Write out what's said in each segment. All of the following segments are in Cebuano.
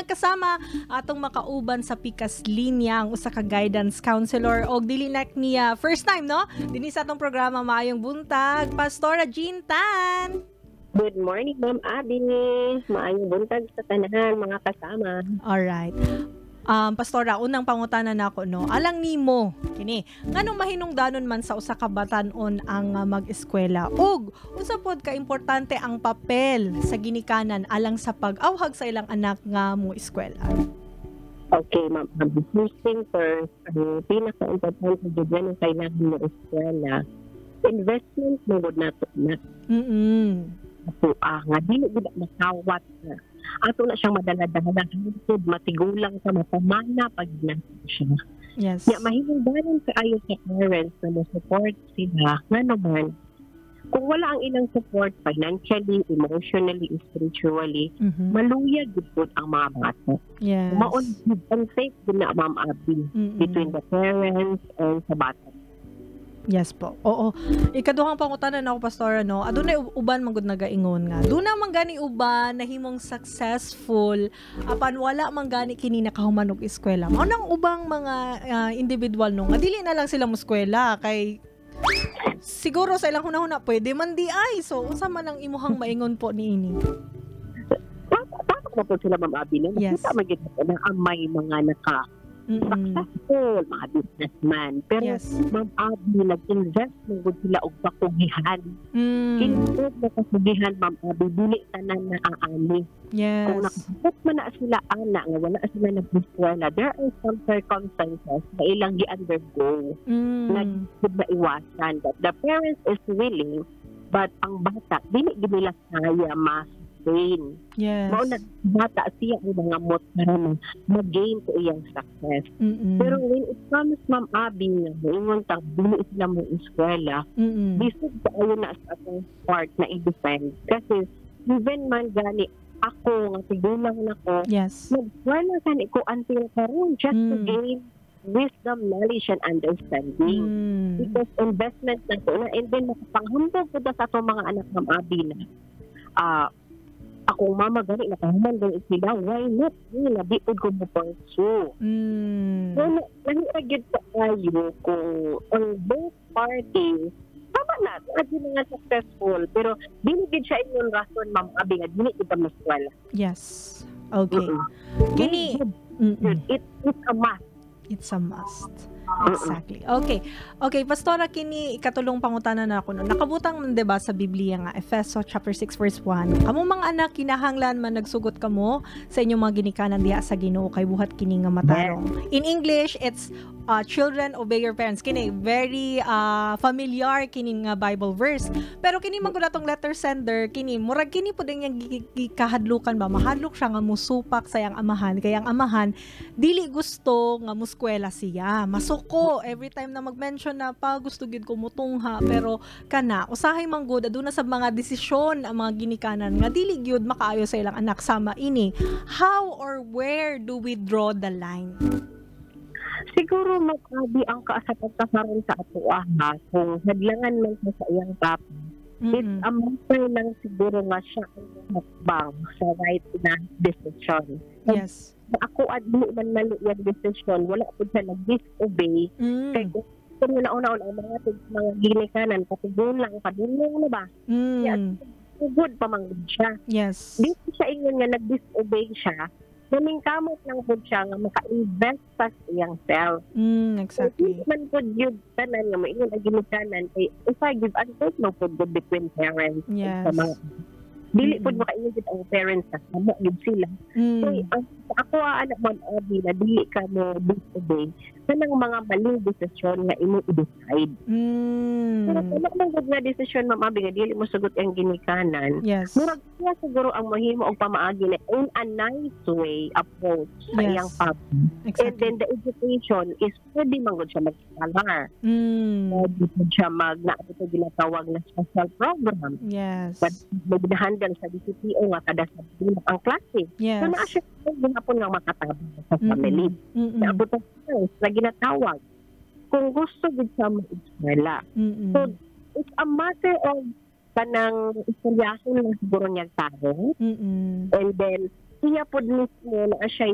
Mga kasama, atong makauban sa Pikas Linya ang usa ka guidance counselor og dili na niya first time, no, dinhi sa atong programa. Maayong buntag, Pastora Jean Tan. Good morning, Ma'am Abby. Maayong buntag sa tanan, mga kasama. Alright. Pastora, unang pangutana nako, no. Alang nimo kini, nganong mahinungdanon man sa usa ka batan-on ang mag-eskwela ug unsa pod ka importante ang papel sa ginikanan alang sa pag-awhag sa ilang anak nga mo eskwela? Okay, Ma'am Abby. First thing first, ang pinaka-importante jud ang kailangan mo eskwela, investment mo gud nato na ato nga dili gud makawat na ato na siyang madala-dala hangtod matigulang sa mapamana pag na siya. Ya, mahinungdanon kaayo sa parents na mo support sila, ngano man kung wala ang ilang support financially, emotionally, spiritually, maluya gud pud ang mga bata. Mao give and take gud na, Ma'am Abby, between the parents and sa bata. Yes po. Oo. Ikaduhang pangutana na ako, Pastora, no. Adunay uban man gud nagaingon nga duna man gani uban nahimong successful apan wala man gani kini nakahuman og eskwela. Mao nang ubang mga individual, no, nga dili na lang sila mo eskwela kay siguro sa ilang hunahuna pwede man di ay. So unsa man ang imuhang maingon po niini? Tama na po sila, Ma'am Abby, no? Nakita man gyud na ang may mga naka successful, mga businessman. Pero Ma'am Abby, nag-invest man gud sila og kakugihan. Kini na kasugihan, Ma'am Abby, dili tanan na aani. Kung nakasabot man na sila ana nga wala sila nag-eskwela, there are some circumstances na ilang gi-undergo na gud maiwasan that the parents is willing but ang bata dili gid nila kaya ma-sustain. Mao na bata siya ang mga mot para ma-gain to iyang success. Pero when it comes, Ma'am Abby, nga moingon tang dili sila mo eskwela, bisog kaayo na sa atong part na i-defend. Kasi even man gani ako nga tigulang nako, nag-eskwela gani ko until karon just to gain wisdom, knowledge, and understanding. Because investment na to na and then makapanghambog ko sa atong mga anak, Ma'am Abby, na akong mama gani nakahuman gani sila, why not me na di pud ko mo pursue? So lahi ra gyud kaayo kung ang both parties tama na adto nga successful, pero dili gid siya ingon rason, Ma'am Abby, nga dili gid ka moeskwela. Yes. Okay. Kini It's a must. It's a must. Exactly. Okay. Okay, Pastora, kini ikatulong pangutana na ako, no. Nakabutang man 'di ba sa Biblia nga Efeso chapter 6 verse 1. "Kamo mga anak, kinahanglan man nagsugot kamo sa inyong mga ginikanan diha sa Ginoo kay buhat kini nga matarong." In English, it's "Children, obey your parents." Kini very familiar kini nga Bible verse. Pero kini man gud atong letter sender, kini murag kini pud iyang gikahadlukan ba, mahadlok siya nga musupak sa iyang amahan kay ang amahan dili gusto nga muskwela siya. Masuko every time na mag-mention na pa gusto gid ko mutungha, pero kana usahay man gud aduna sa mga desisyon ang mga ginikanan nga dili gyud makaayo sa ilang anak sama ini. How or where do we draw the line? Siguro, Ma'am Abby, ang kaasapag karon sa ato ha, kung hadlangan man siya sa iyang papa, it's a matter lang siguro nga siya ang hakbang sa right na decision. Ako at dili man mali yung decision, wala po siya nag-disobey. Kay kung una-una ang mga mga ginikanan, patigulang, padulong na ba? Sugod pa man gud siya. Di siya ingon nga nag-disobey siya, namingkamot lang pud siya nga maka-invest pa sa iyang self. So, man pud yun tanan nga maingon ang ginikanan kay if I give and take no pud gud between parents ug sa mga dili pud makaingon gud ang parents na tama gyud sila. So, ang sa ako anak, Ma'am Abby, na dili ka mo disobey kanang mga maling desisyon nga imo i-decide. Pero kung man gud nga desisyon, Ma'am Abby, nga dili mo sugot ang ginikanan, murag siya siguro ang mahimo og pamaagi na in a nice way approach sa iyang papa. And then the education is pwede man gud siya mag-scholar. Pwede pud siya mag naa sa ginatawag na special program. But may gina-handle sa DCPO nga kada sa ang klase. So naa siya gihapon nga makatabang sa family. Naabot ang parents na ginatawag kung gusto gud siya mag-eskwela. So it's a matter of kanang istoryahon lang siguro niya tao. And then iya pod mismo na siya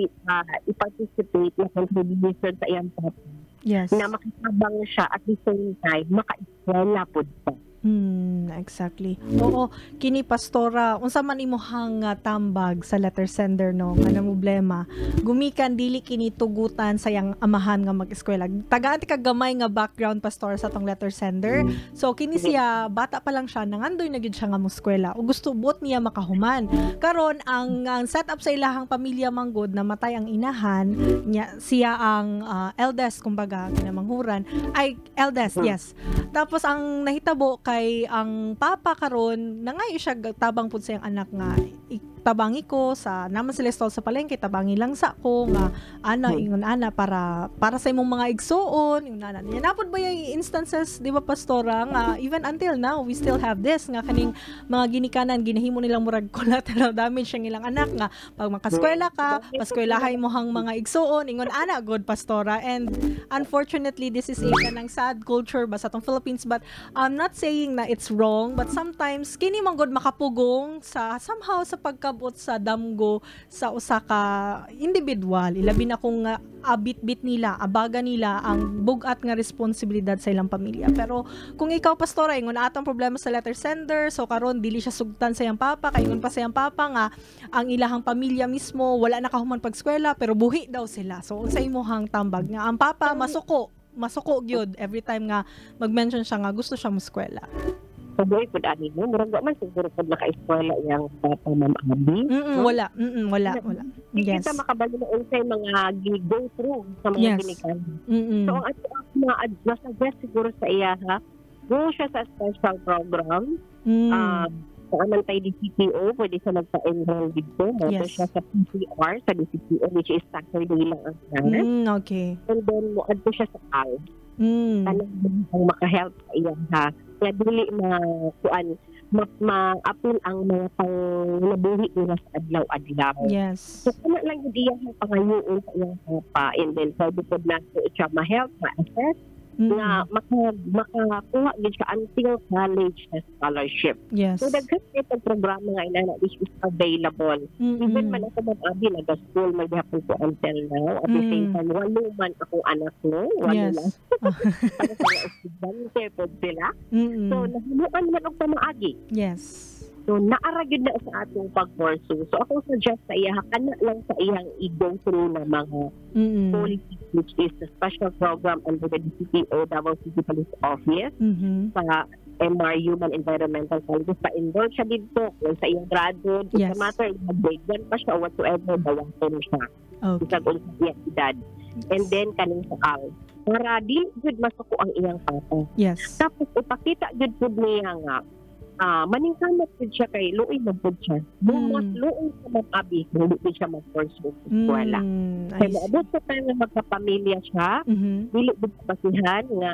i-participate na contribution sa iyang papa. Na makatabang siya at the same time maka-eskwela pod siya. Exactly. Oo, kini Pastora, unsa man imuhang tambag sa letter sender no nga problema. Gumikan dili kini tugutan sa iyang amahan nga mag-eskwela. Tagaan ti kag gamay nga background, Pastora, sa tong letter sender. So kini siya bata pa lang siya nangandoy na gyud siya nga mo-eskwela ug gusto buot niya makahuman. Karon ang setup sa ilahang pamilya manggod namatay ang inahan niya, siya ang eldest kumbaga kinamanghuran ay eldest, yes. Tapos ang nahitabo kay ang papa karon nangayo siya tabang pud sa iyang anak nga tabangi ko sa naman sila stall sa palengke, tabangi lang sa ko nga ana ingon ana para sa imong mga igsuon ingon ana niya. Napod ba yung instances, di ba, Pastora, nga even until now we still have this nga kaning mga ginikanan ginahimo nilang murag collateral damage ang ilang anak nga pag makaskwela ka paskwelahay mo hang mga igsuon ingon ana good, Pastora. And unfortunately this is a kanang sad culture ba sa atong Philippines, but I'm not saying na it's wrong, but sometimes kini man gud makapugong sa somehow sa pagkabot sa damgo sa usa ka individual, ilabi na kung abit-bit nila, abaga nila ang bug-at nga responsibilidad sa ilang pamilya. Pero kung ikaw, Pastora, ingon atong problema sa letter sender, so karon dili siya sugtan sa iyang papa, kay ingon pa sa iyang papa nga ang ilahang pamilya mismo wala na kahuman pag-eskwela pero buhi daw sila. So unsa imong tambag nga ang papa masuko gyud every time nga mag-mention siya nga gusto siya mo-eskwela? Pabuhay po ani mo, murag man siguro po naka-eskwela iyang papa, Ma'am Abby. Wala. Wala. Yes. Kita makabalo na unsay mga go through sa mga ginikanan. So ang ato ang ma-suggest siguro sa iya ha, go siya sa special program. Sa Amantay DCPO, pwede siya magpa-enroll dito. Yes. Siya sa PCR sa DCPO, which is Saturday lang ang class. Okay. And then mo-add siya sa AL. Tanang ang maka-help sa iya ha. Kaya dili ma-appeal ang mga panglabuhi nila sa adlaw-adlaw. Yes. So, kana lang yung iyang pangayoon sa iyang papa. And then, pwede po na siya ma-help, ma-assess, na makakuha yun siya until college na scholarship. Yes. So, daghan itong programa nga inana which is available. Even man ako, Ma'am Abby, nag-school may gihapon ko until now. At the same time, walo man akong anak, no? Walo lang. Tapos mga estudyante po sila. So, nahimuan man og pamaagi. Yes. So, naara gyud na sa atong pag-pursue. So, ako suggest sa iya, kana lang sa iyang i-go through na mga policy, which is the special program under the DCPO, Davao City Police Office, sa MR Human Environmental College. Pa-enroll siya dito kung sa iyang graduate. Yes. Sa matter, grade 1 pa siya or whatsoever, bawaton siya. Okay. Isang ulit sa iyang edad. And then, kaning sa AL. Para di good masuko ang iyang papa. Yes. Tapos, ipakita good good niya nga, maningkamot gud siya kay luoy man pud siya. Mas luoy sa Ma'am Abby kung di siya mag-pursue sa eskwela. Kaya moabot sa time nga magkapamilya siya, dili gud basihan nga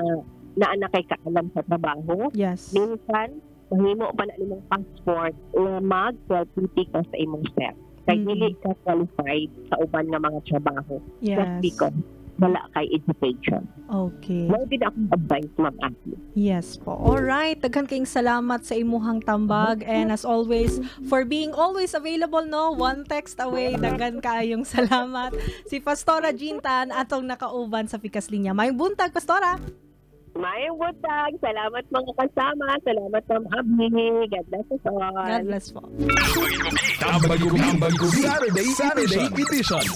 naa na kay kaalam sa trabaho. Yes. Minsan, mahimo pa na nimong passport nga mag-self-PT ka sa imong self. Kay dili ka qualified sa uban nga mga trabaho. Yes. Just because wala kay education. Okay. Mao din akong advice, Ma'am Abby. Yes po. Alright. Daghan kayong salamat sa imuhang tambag and as always, for being always available, no? One text away. Daghan kaayong salamat. Si Pastora Jean Tan atong nakauban sa Pikas Linya. Maayong buntag, Pastora! Maayong buntag. Salamat mga kasama. Salamat, Ma'am Abby. God bless us all. God bless po. Tambag Saturday Edition.